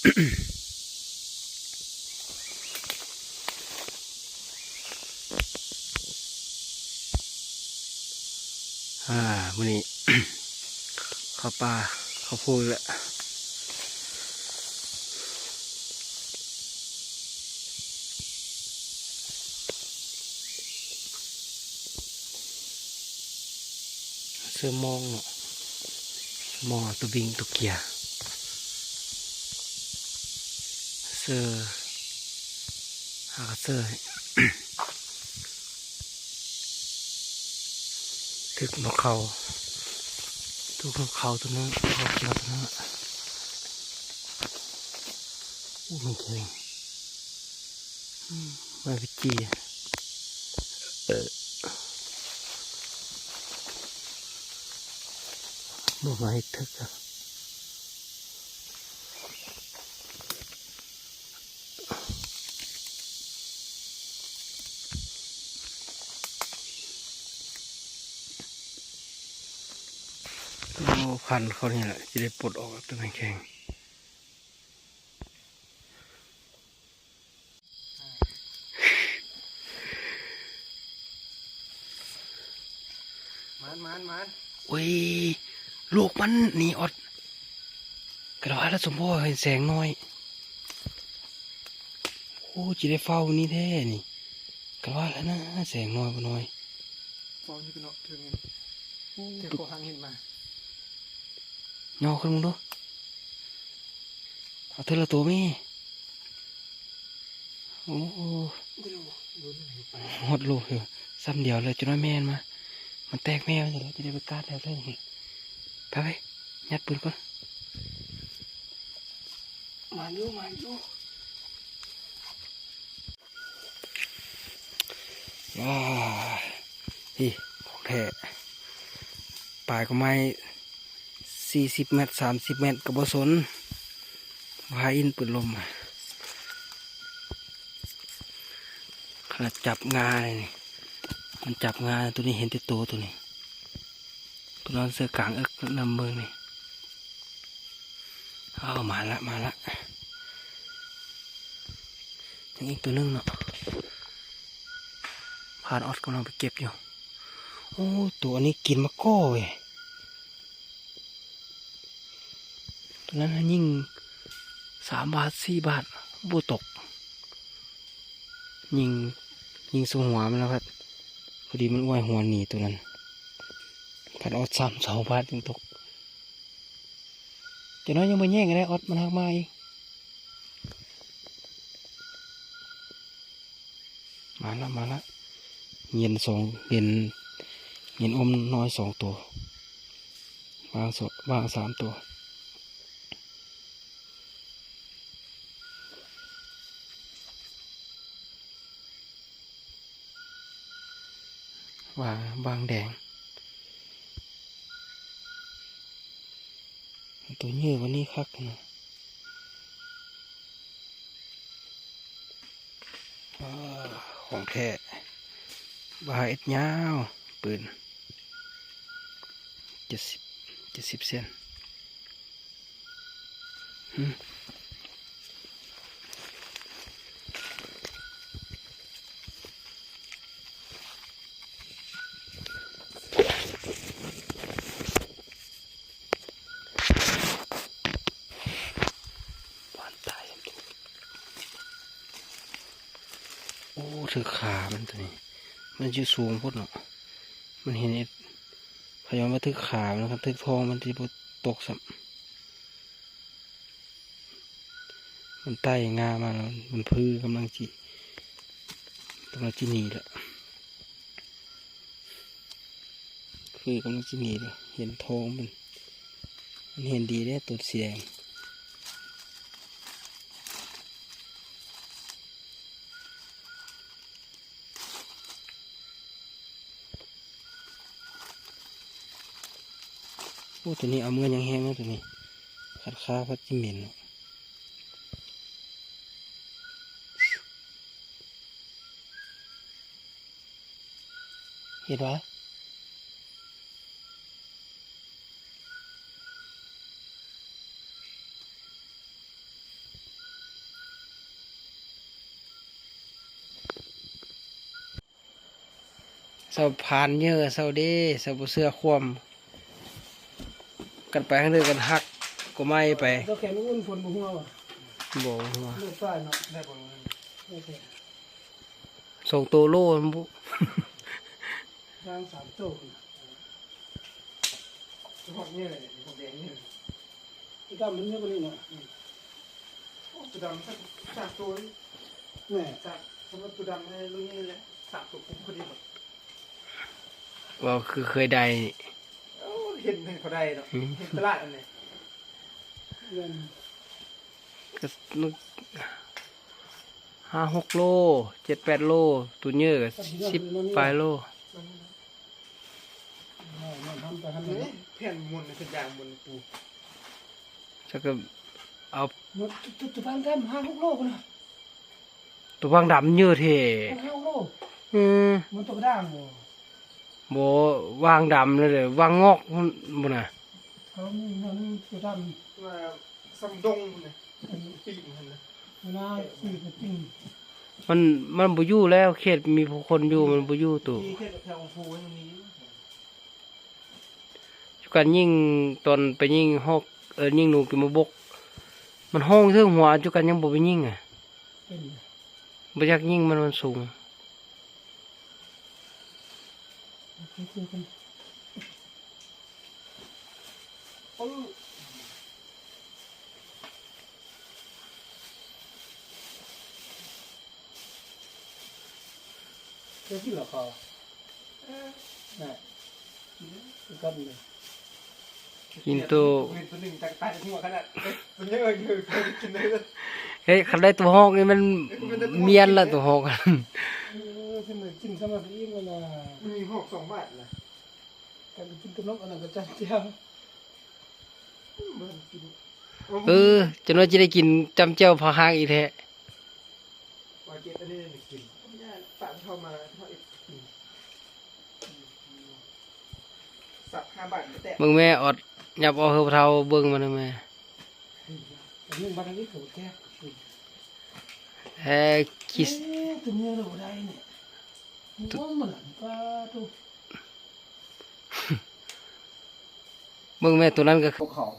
ອ່າ ມື້ນີ້ ເຂົ້າປ່າເຂົ້າພູອີກແລ້ວ. ເສື້ອມອງເນາະ ມອງຕົວບິງຕົວເກຍ ເສື້ອ ຫາກະເສື້ອ ຖືກນົກເຂົາ ຖືກນົກເຂົາຕົວໜຶ່ງ ນົກເຂົາຕົວໜຶ່ງ. ໂອ້ ມັນແຂງ ອືມ ໄວ້ໄປຈີ່ ເອີ ບໍ່ໄວ້ຖືກ ໂອ້ ພັນເຂົານີ້ແຫຼະ ຊິໄດ້ປົດອອກຕົວແຂງໆ. ມານ ມານ ມານ ໂອ້ຍ ລູກມັນນີ້ອອດ ກະວ່າລະສົມພໍເຫັນແສງໜ້ອຍ. ໂອ້ ຊິໄດ້ເຝົ້ານີ້ແທ້ນີ້ ກະວ່າລະນະ ແສງນ້ອຍບໍ່ນ້ອຍ ເຝົ້າຢູ່ເນາະ ເທິງນີ້ ໂອ້ ເທິງກໍຫາງເຫັນມາ ຍໍຂຶ້ນເບິ່ງດູ ເອົາເທື່ອລະໂຕແມ່. ໂອ້ ຮອດລູກຢູ່ ຊ້ຳດຽວເລີຍ ຈົນວ່າແມ່ນມາ ມັນແຕກແມ່ມັນແລ້ວ ຈະໄດ້ໄປກາດແລ້ວເທິງ ໄປ ໄປ ຍັດປືນກ່ອນ ມາຢູ່ ມາຢູ່. ວ້າ ນີ້ຂອງແທ້ ປາຍກໍໄມ້ສີ່ສິບແມັດ ສາມສິບແມັດກໍບໍ່ສົນ ພາອິນປືນລົມ ຂະໜາດຈັບງານີ້ ມັນຈັບງາ ໂຕນີ້ເຫັນແຕ່ໂຕ ໂຕນີ້ ໂຕນັ້ນເສື້ອກາງເອິກນຳເບິ່ງນີ້. ອ້າວ ມາລະ ມາລະ ຍັງອີກໂຕໜຶ່ງເນາະ ພານອອດກຳລັງໄປເກັບຢູ່. ໂອ້ ໂຕອັນນີ້ກິນໝາກກໍເວີຍ ໂຕນັ້ນຍິງສາມບາດ ສີ່ບາດ ບໍ່ຕົກ ຍິງ ຍິງສູ່ຫົວມັນແລ້ວ ພໍດີມັນອວຍຫົວໜີໂຕນັ້ນ ພັດອອດສາມສອງບາດຈຶ່ງຕົກ. ຈັກໜ້ອຍຍັງບໍ່ແຍງກໍໄດ້ອອດ ມັນຫາກມາອີກ. ມາລະ ມາລະ ເຢັນສອງ ເຢັນ ເຢັນອົມນ້ອຍສອງໂຕ ຫວ່າງສອງ ຫວ່າງສາມໂຕ. ຫວ່າງ ຫວ່າງແດງ ໂຕໃຫຍ່ກວ່ານີ້ຄັກນະ. ອ້າ ຂອງແທ້ ບ່າເອັດຍາວ ປືນ ເຈັດສິບ ເຈັດສິບເຊັນ. ຫືມ ໂອ້ ຖືກຂາມັນໂຕນີ້ ມັນຢູ່ສູງໂພດເນາະ ມັນເຫັນເອັດ ຂ້ອຍຢ້ານວ່າຖືກຂາມັນ ຄັນຖືກທ້ອງມັນຊິບໍ່ຕົກຊ້ຳ. ມັນໄຕ່ງາມາແລ້ວ ມັນພືກຳລັງຊິ ກຳລັງຊິໜີແລ້ວ ຄືກຳລັງຊິໜີແລ້ວ ເຫັນທ້ອງມັນ ມັນເຫັນດີເດ້ ໂຕສີແດງ. ໂອ້ ໂຕນີ້ເອົາເມືອຍັງແຮງເນາະ ໂຕນີ້ ຄັນຄາພັດຊິເໝັນເນາະ. ເຫັນຫວາ? ໂ ເຕົາຖ່ານເຍີະເຊົາເດ້ ເຊົາບໍ່ເຊື່ອຄວາມ ກັນໄປທາງເດີກັນຫັກກໍໄໝ້ໄປ. ເຈົ້າແຂນອຸ່ນຝົນບໍ່ຫົວບໍ່? ບໍ່ຫົວ. ເລືອດຊ້າຍເນາະ ໄດ້ບໍ່? ໄດ້ແຕ່ ສອງໂຕໂລ ມັນບໍ່ ຊ້າງສາມໂຕພຸ້ນນະ. ສະເພາະນີ້ແຫຼະ ພວກແດງນີ້ ຕົວດຳມັນເຍອະກວ່ານີ້ເນາະ. ອືມ ໂອ້ ຕົວດຳສາມ ສາມໂຕນີ້ ແນ່ ສາມ ສຳລັບຕົວດຳໃນລຸ້ນນີ້ແຫຼະ ສາມໂຕຄຸ້ມພໍດີ. ເວົ້າຄືເຄີຍໄດ້. ໂອ້ ເຫັນ ເຫັນເຂົາໄດ້ເນາະ. ອືມ ເຫັນຕະຫຼາດອັນນີ້ ແມ່ນ ກໍ ຫ້າຫົກໂລ ເຈັດແປດໂລ ຕົວເຍີະກໍສິບປາຍໂລ. ແຜ່ນມົນ ເປັນຢາງມົນປູ ຈັກກໍເອົາ ຕົວ ຕົວ ຕົວບາງດຳ ຫ້າຫົກໂລພຸ້ນນະ. ຕົວບາງດຳເຍີະແທ້ ຫ້າຫົກໂລ. ອືມ ມັນຕົວກະດ້າງບໍ່? ບໍ່ ຫວ່າງດຳເລີຍ ຫວ່າງງອກພຸ້ນບໍ່ນະ. ເຂົາມີ ມີຕົວດຳ ວ່າ ຊຳດົງພຸ້ນນະ ປີກມັນນະ ເວລາຊິໄປກິນ ມັນ ມັນບໍ່ຢູ່ແລ້ວ ເຂດມີຜູ້ຄົນຢູ່ ມັນບໍ່ຢູ່ໂຕ. ທີ່ເຂດແຖວຂອງພູຍັງມີຢູ່ ຈຸກັນຍິງ ຕອນໄປຍິງຮອກ ເອີ ຍິງໜູກິນໝາກບົກ ມັນຮ້ອງເທິງຫົວ ຈຸກັນຍັງບໍ່ໄປຍິງອະ. ເປັນ ບໍ່ຢາກຍິງມັນ ມັນສູງ. ເຈົ້າກິນແລ້ວເຂົາ ເອີ ນະ ກິນຄືກັນເລີຍ. ກິນໂຕ ເຫັນຕົວໜຶ່ງຈັກຕາຍຫົວຂະໜາດ ເອີ ເອີ ກິນເລີຍ. ເຮີ້ຍ ຄັນໄດ້ຕົວຮອກນີ້ມັນ ມັນຈະ ມຽນລະຕົວຮອກ. ເອີ ຊິມາກິນຊະມັກອີກແລ້ວນະ ມັນມີຮອກສອງບາດນະ. ກັນກິນຕົວນົກ ອັນນັ້ນກໍຈຳແຈ່ວ ບໍ່ທັນກິນ. ເອີ ຈັກໜ້ອຍຈະໄດ້ກິນຈຳແຈ່ວຜັກຮາກອີກແທ້. ວ່າເກັບອັນນີ້ກິນ ຢ້ານປາກເຂົ້າມາເຮົາເອັດກິນ. ສັບຫ້າບາດແຕະ ເບິ່ງແມ່ ອອດ ຫຍັບອອກເຮີ້ອພະເທົາ ເບິ່ງມັນແມ່. ອັນນີ້ບັດນີ້ກໍແຕກ ແທ້ຄິດ ເອີ ຕົວເມຍລະບໍ່ໄດ້ນີ້ ງອມມັນລະ ປາໂທ້. ເບິ່ງແມ່ ໂຕນັ້ນກໍຄືເຂົາ.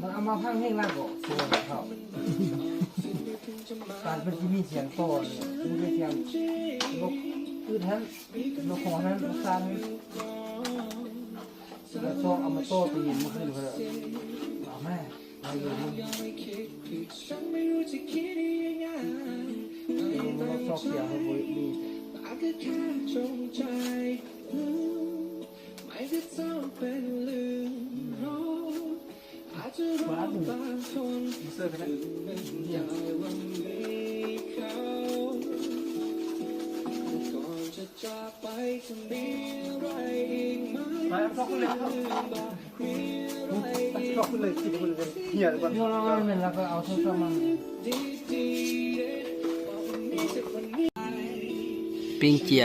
ມັນເອົາມາພັງແຮງຫຼາຍບໍ່ ໂຕເຂົາ ການເປັນທີ່ມີສຽງຕໍ່ນີ້ ມີແຕ່ສຽງນົກອຶດຫັ້ນ ນົກຮອງຫັ້ນ ນົກຊ້າງຫັ້ນ. ແລ້ວຊອກເອົາມາຕໍ່ຕີນມື້ຄືນເພິ່ນ ເອົາແມ່ມາຢູ່ນຳ ຊອກສຽງເພິ່ນບໍ່ມີ. ບ້ານ ເຊີກັນນະ ໄປເອົາຊອກເລີຍ ເອົາຊອກເລີຍ ກິນເລີຍ ເຫື່ອກ່ອນ ແມ່ນ ແລ້ວກໍເອົາໂທລະສັບມາ. ປີ້ງເຈຍ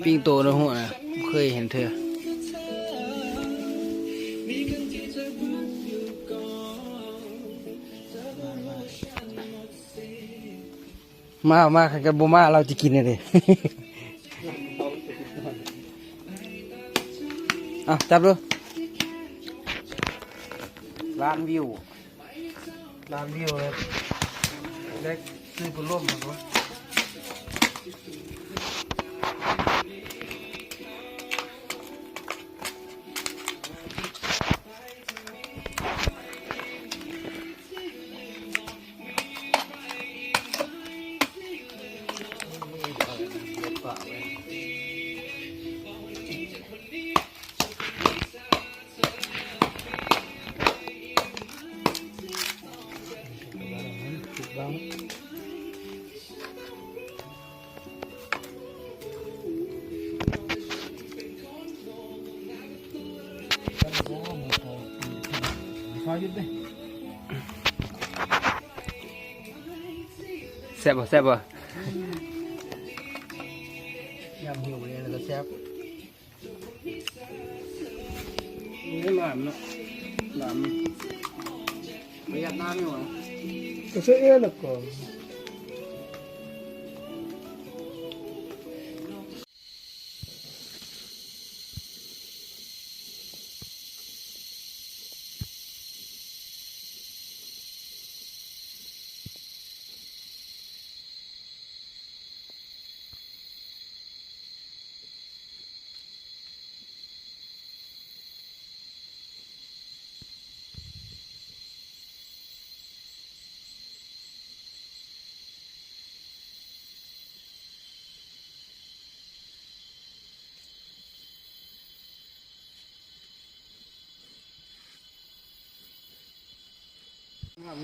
ປີ້ງໂຕໃນຫົວນະ ບໍ່ເຄີຍເຫັນເທື່ອ. ມາ ມາ ຄັນບໍ່ມາ ລາວຈະກິນແນວໃດ? ເອົາ ຈັບດູ ລ້ານວິວ. ລ້ານວິວເລີຍ ໄດ້ຊື້ພັດລົມແລ້ວ. ບາງ ແຊບບໍ່? ແຊບບໍ່? ຍຳຫິວເລີຍ ແລ້ວກໍແຊບ. ນີ້ນ້ຳເນາະ ນ້ຳ ປະຢັດນ້ຳຢູ່ຫວາ? ກໍໃສ່ເອລະກໍ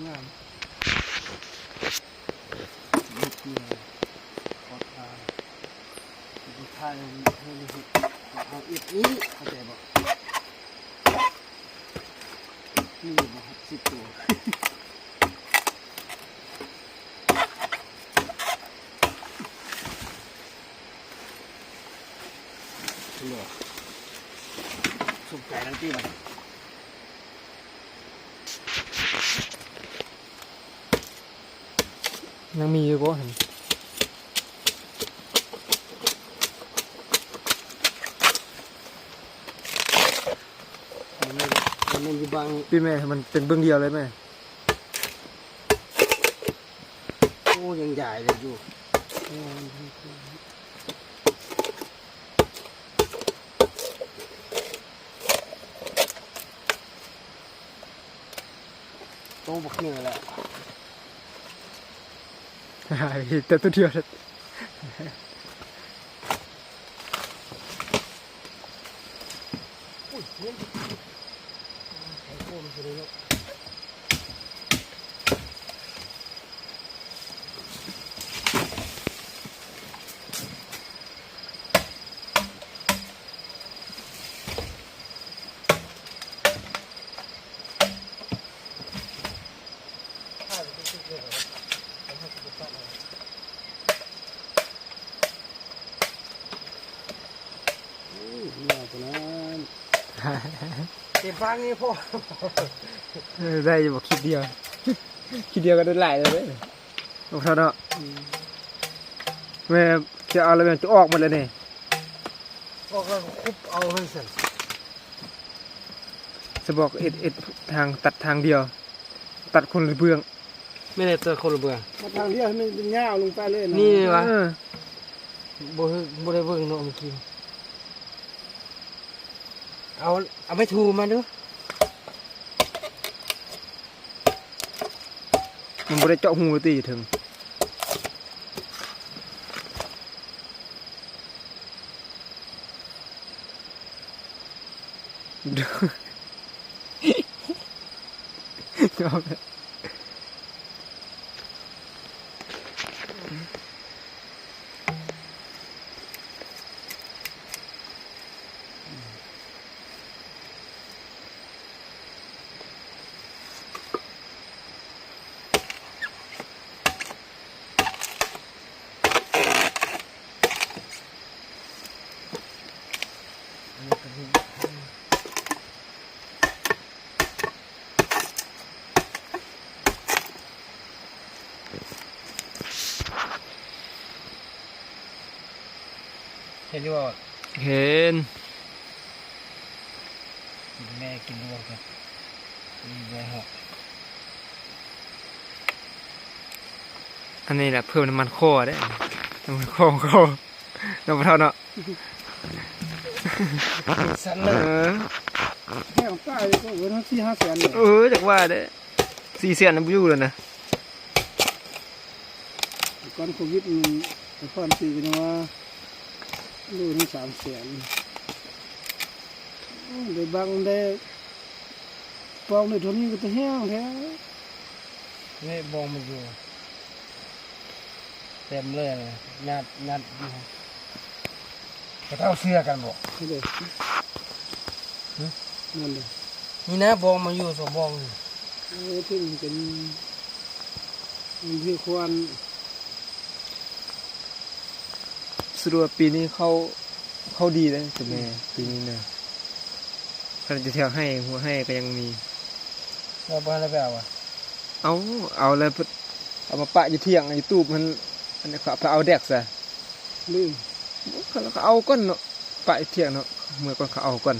ງາມໆ ເຮັດເພື່ອຂໍທານ ບໍ່ທານໃຫ້ເຮັດ ເຮົາເຮັດນີ້ ເຂົ້າໃຈບໍ່? ນີ້ບໍ່ຮັບສິດໂຕ ສົມໃຈນຳຕິບັດ. ຍັງມີຢູ່ບໍ່ຫັ້ນ? ອັນນີ້ ອັນນີ້ຢູ່ບາງ ປີແມ່ ໃຫ້ມັນເປັນເບື້ອງດຽວເລີຍແມ່. ໂອ້ ຍັງຢາຍເລີຍຢູ່. ໂຕບັກເໜືອແຫຼະ ເຫັນແຕ່ຕົວດຽວ. ໂອ້ຍ ເໜື່ອຍປານນັ້ນ ເຕັມປາກນີ້ພໍ ເອີ ໄດ້ຢູ່ບໍ່? ຄລິບດຽວ ຄລິບດຽວກໍໄດ້ຫຼາຍແລ້ວເດ້ ບໍ່ເທົ່າເນາະ. ອືມ ແມ່ນ ຊິເອົາແລ້ວແມ່ນຈະອອກໝົດແລ້ວນີ້ ອອກແລ້ວກໍຄຸບເອົາຫັ້ນຊັ້ນ ສະບອກເຮັດ ເຮັດທາງ ຕັດທາງດຽວ ຕັດຄົນລະເບື້ອງ. ແມ່ນແຫຼະ ເທື່ອຄົນລະເບື້ອງ ມາທາງດຽວໃຫ້ມັນຍາວລົງໄປເລີຍນະ. ນີ້ຫວາ? ເອີ ບໍ່ ບໍ່ໄດ້ເບິ່ງເນາະເມື່ອກີ້. ເອົາ ເອົາໄມ້ຖູມາດູ. ມັນບໍ່ໄດ້ເຈາະຮູຕິຢູ່ເທິງ. ເຫັນຢູ່ບໍ່? ເຫັນ. ແມ່ກິນລວກກັນ ອັນນີ້ແຫຼະ ເພີ່ມນ້ຳມັນຄໍເດ້ ນ້ຳມັນຄໍຂອງເຂົາ ນ້ຳມັນເທົາເນາະ ສັ່ນເລີຍ. ເອີ ແພງຕາຍ ກໍເບິດສີ່ຫ້າແສນເດ້. ເອີ ຈັກວ່າເດ້ ສີ່ແສນນະ ບໍ່ຢູ່ແລ້ວນະ. ກ່ອນໂຄວິດນີ້ ນະຄອນສີກໍຍັງວ່າໂລໜຶ່ງສາມແສນ. ໂອ້ ໄດ້ບັງໄດ້ປອງໄດ້ເທົ່ານີ້ກໍຕາແຮງແທ້. ນີ້ບ່ອນມັນຢູ່ ເຕັມເລີຍນະ ຍາດ ຍາດຢູ່. ເຂົາເຈົ້າເຊື່ອກັນບໍ່? ນີ້ເດ້ ຮະ? ນັ້ນເດ້. ນີ້ນະ ບອງມາຢູ່ສອງບອງນີ້. ເອີ ເພິ່ນເປັນ ເປັນທີ່ຄວນ. ສະຫຼຸບວ່າປີນີ້ເຂົ້າ ເຂົ້າດີເດ້ ເຈົ້າແມ່ ອືມ ປີນີ້ນະ. ຄັນຈະແຖວໄຮ່ ຫົວໄຮ່ກໍຍັງມີ. ເຮົາບໍ່ທັນໄດ້ໄປເອົາຫວາ? ເອົາ ເອົາແລ້ວ ເອົາມາປະຢູ່ຖຽງ ຢູ່ຕູບຫັ້ນ. ອັນນີ້ເຂົາໄປເອົາແດກຊະ. ລືມ. ເຂົາເອົາກ່ອນເນາະ ປະຢູ່ຖຽງເນາະ. ເມື່ອກ່ອນເຂົາເອົາກ່ອນ.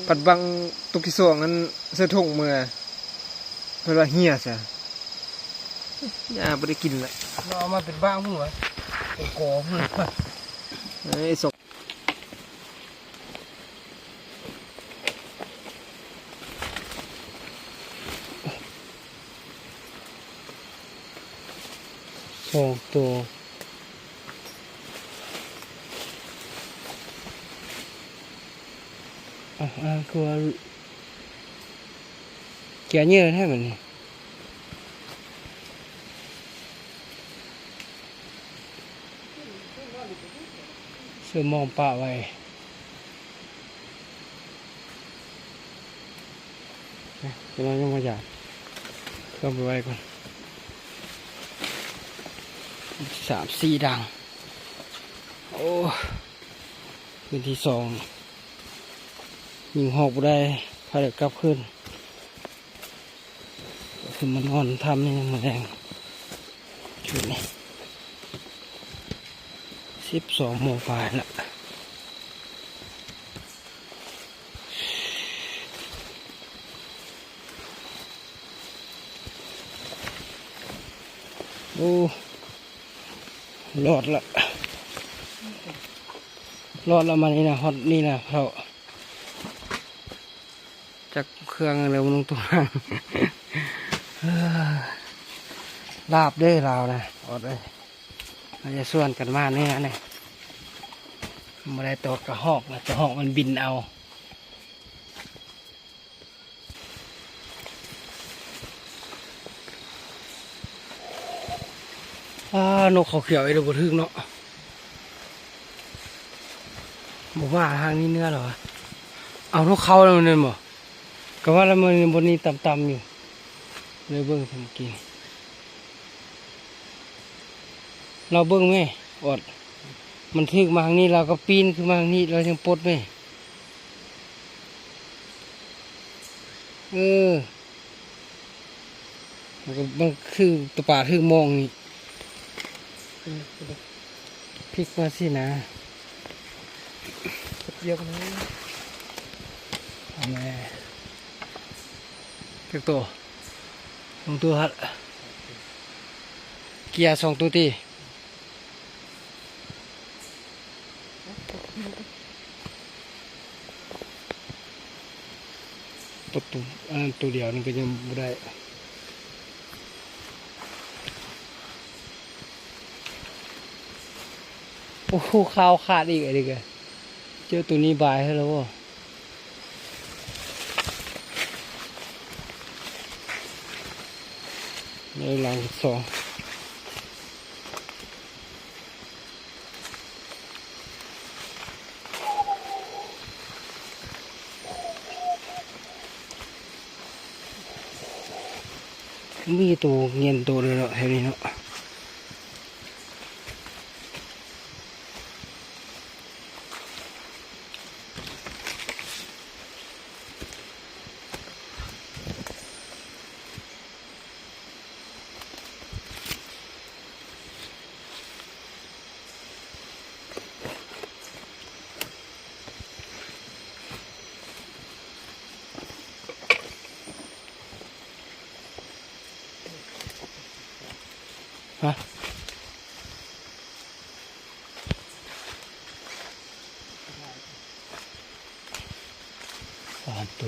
ພັດບັງຕຸກທີສອງນັ້ນ ໃສ່ຖົງເມືອ ເພິ່ນວ່າເຫ່ຍຊະ. ຢ່າ ບໍ່ໄດ້ກິນລະ. ເຮົາເອົາມາເປັນບາງພຸ້ນຫວາ ເປັນກອພຸ້ນ. ເອີຍ ສອງ ສອງໂຕ. ອ່ະ ອ່າ ຄືວ່າເກຍເຍີແທ້ບັດນີ້. ເຊື່ອມອງປະໄວ້. ເອີ ເຈົ້ານ້ອຍຍັງບໍ່ຢາກ ເຄື່ອງໄປໄວ້ກ່ອນ. ສາມສີ່ດັງ. ໂອ້ ຄືນທີສອງ ຍິງຮອກບໍ່ໄດ້ ພາກັນກັບຄືນ. ຄືມານອນທຳໃນມື້ແລງ ຄືນນີ້ ສິບສອງໂມງປາຍລະ. ໂອ້ ລອດລະ ລອດລະ ມານີ້ນະ ຮອດນີ້ນະເຖົ້າ. ຈັກເຄື່ອງເລີຍ ບໍ່ລົງຕົວ ລາບເດ້ລາວນະ ອອດເອີຍ. ເຮົາຈະຊວນກັນມາເໜືອນີ້ ບໍ່ໄດ້ຕົວກະຮອກນະ ກະຮອກມັນບິນເອົາ. ອ້າ ນົກເຂົາຂຽວເອງບໍ່ຖືກເນາະ. ບໍ່ມາທາງນີ້ເໜືອແລ້ວຫວາ? ເອົາ ນົກເຂົາແລ້ວແມ່ນບໍ່? ກະວ່າລະ ມັນບ່ອນນີ້ຕ່ຳໆຢູ່ ເລີຍເບິ່ງເມື່ອກີ້. ລາວເບິ່ງແມ້ ອອດ ມັນຖືກມາທາງນີ້ ລາວກໍປີນຂຶ້ນມາທາງນີ້ ລາວຍັງປົດແມ້. ເອີ ມັນກໍ ມັນຄືຕະປາຖືກມອງນີ້ ພິກມາຊີ້ນະ. ເກັບຢຽບນະ ເອົາແມ່. ຈັກໂຕ? ສອງໂຕຫັ້ນ ເກຍສອງໂຕຕິ. ປະຕູ ອັນນັ້ນໂຕດຽວນີ້ກໍຍັງບໍ່ໄດ້. ໂອ້ໂຫ ຄາວຂາດອີກ ອັນນີ້ກະ ເຈີໂຕນີ້ບາຍໃຫ້ແລ້ວບໍ່? ໃນຫຼັງສອງ ມີໂຕເງີຍນໂຕເດີເນາະ ແຖວນີ້ເນາະ. ຮະ? ສາມໂຕ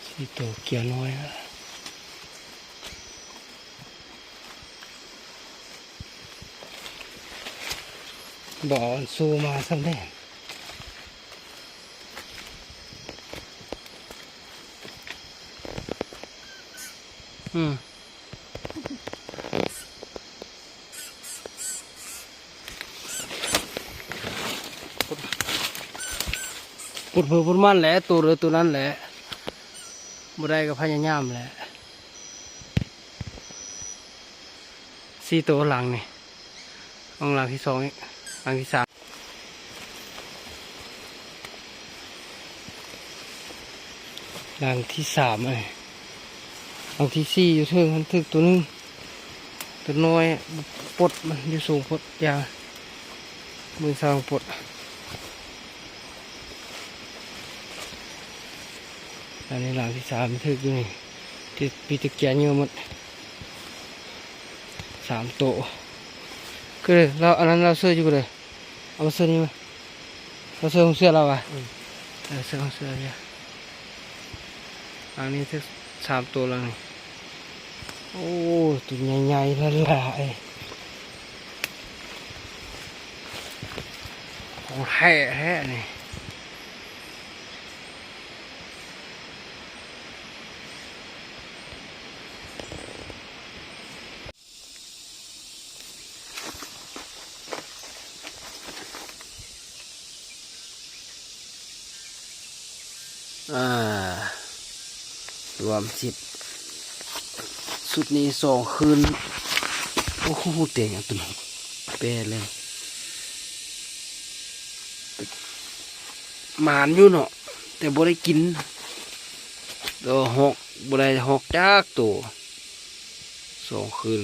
ສີ່ໂຕ ເກຍນ້ອຍ ບໍ່ເອົາອັນຊູມາຊ້ຳເດ້. ອືມ ປຸດເພິ່ນປຸດມັນແຫຼະ ໂຕເດີໂຕນັ້ນແຫຼະ. ບໍ່ໄດ້ກໍພະຍາຍາມແຫຼະ. ສີ່ໂຕຫຼັງນີ້ ອອກຫຼັງທີສອງອີກ ຫຼັງທີສາມ ຫຼັງທີສາມ ເອີຍ ຫຼັງທີສີ່ ຢູ່ເທິງຫັ້ນຖືກໂຕໜຶ່ງ ໂຕນ້ອຍ ປົດມັນຢູ່ສູງໂພດ ຢ່າ ມືສາງປົດ. ອັນນີ້ຫຼັງທີສາມ ຖືກຢູ່ນີ້ ຕິດປີຕະກຽນຢູ່ໝົດສາມໂຕ. ຄືລາວ ອັນນັ້ນລາວເຊື່ອຢູ່ເດີ ເອົາມາເຊື່ອນີ້ມາ ລາວເຊື່ອຂອງເຊື່ອລາວວ່າ ເອີ ເຊື່ອຂອງເຊື່ອເດີ. ຫຼັງນີ້ຖືກສາມໂຕ ຫຼັງນີ້ ໂອ້ ໂຕໃຫຍ່ໆຫຼາຍໆ ຂອງແທ້ແທ້ນີ້. ອ່າ ລວມເສັດຊຸດນີ້ສອງຄືນ. ໂອ້ໂຫ ແຕກຫຍັງຕົວນີ້ ແປເລີຍ. ໝານຢູ່ເນາະ ແຕ່ບໍ່ໄດ້ກິນ ໂຕຮອກ ບໍ່ໄດ້ຮອກຈັກໂຕ. ສອງຄືນ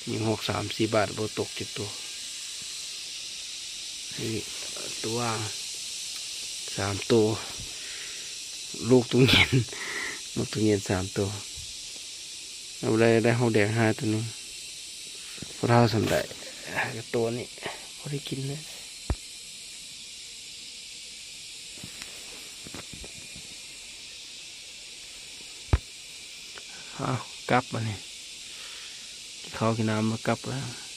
ຍິງຮອກສາມສີ່ບາດ ບໍ່ຕົກຈັກໂຕ. ນີ້ຕົວສາມໂຕ ລູກຕຸງເຢັນ ນົກຕຸງເຢັນສາມໂຕ. ເອົາໄດ້ ໄດ້ຮອກແດງຫ້າໂຕໜຶ່ງ ພໍເທົ່າສ່ຳໃດ ໂຕນີ້ພໍໄດ້ກິນແລ້ວ. ເອົາ ກັບບາດນີ້ ກິນເຂົ້າກິນນ້ຳແລ້ວກັບແລ້ວ.